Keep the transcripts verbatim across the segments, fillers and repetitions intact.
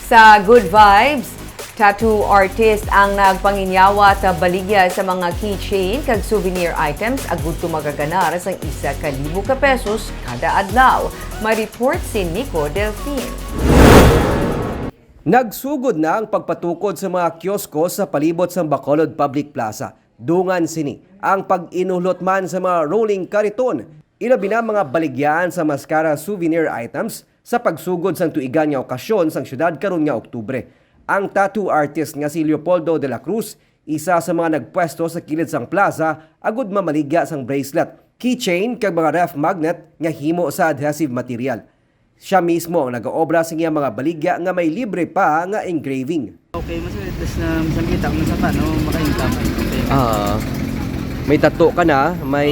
Sa Good Vibes, tattoo artist ang nagpanginyawa sa baligya sa mga keychain kag souvenir items agud to makaganar sang isa ka libo ka pesos kada adlaw. May report si Nico Delfin. Nagsugod na ang pagpatukod sa mga kiosko sa palibot sang Bacolod Public Plaza. Dungan sini ang pag-inuhlot man sa mga rolling kariton, ilabi na mga baligyan sa Mascara souvenir items sa pagsugod sang tuigan nga okasyon sang syudad karon nga Oktubre. Ang tattoo artist nga si Leopoldo de la Cruz, isa sa mga nagpwesto sa kilid sang plaza agud mamaligya sang bracelet, keychain kag mga ref magnet nga himo sa adhesive material. Siya mismo ang nagaobra sa iyang mga baligya nga may libre pa nga engraving. Okay, mas tas na, mas nakita ko na sa paano maka-income. Okay. Ah. May tattoo ka na, may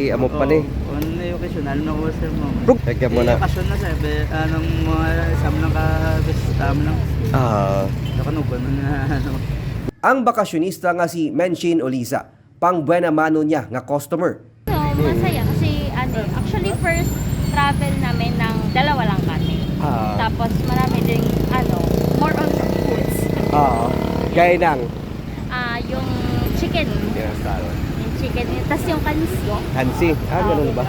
amo pa ni. Oh, ano na yung occasional na ko, sir, mo? Bro, lagyan mo na. Occasion na, sir. Be, anong mga isa mo lang ka, best time lang. Ah. Nakanugon mo na, ano. Ang bakasyonista nga si Menchine Oliza, pang buena mano niya nga customer. So, masaya kasi, ano, actually, first travel namin ng dalawa lang kami. Ah. Tapos, marami ding, ano, more on foods. Ah, gaya ng? Ah, yung chicken. Yes, tama. Yung chicken, tas yung kansi. Kansi? Ah, ganun ba?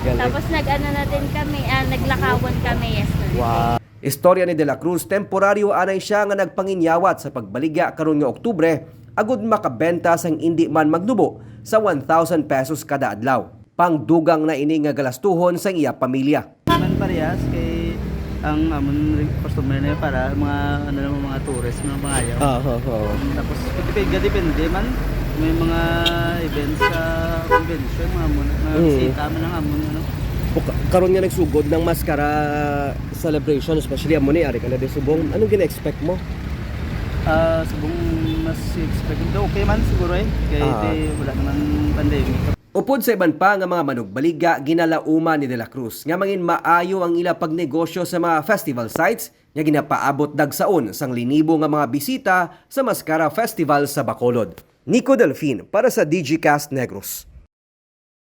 Galing. Tapos, nag-ano na din kami, ah, naglakawan kami yesterday. Wow. Istorya ni De La Cruz, temporaryo anay siya nga nagpanginyawat sa pagbaligya karon nga Oktubre agud makabenta sang indi man magnubo sa one thousand pesos kada adlaw. Pangdugang na ini nga galastuhon sang iya pamilya. Man parehas kay ang amon re-, customer na yun para mga, ano lang, mga tourist, mga pangayaw. Ah, ho, ho. Mm, tapos, depende, depende man. May mga events sa convention, mga amon, mga Mm. bisita man ang amon, ano. O ka-, karon nga nagsugod ng Mascara celebration, especially amo ni, ari ka na di subong. Anong gina-expect mo? Ah, subong mas expect ko, okay man siguro eh. Kay Ah. di, wala naman pandemic. Upod sa iban pa nga mga manugbaligya, ginalauman ni De La Cruz nga mangin maayo ang ila pagnegosyo sa mga festival sites nga ginapaabot dagsaon sang linibo nga mga bisita sa Mascara Festival sa Bacolod. Nico Delfin para sa Digicast Negros.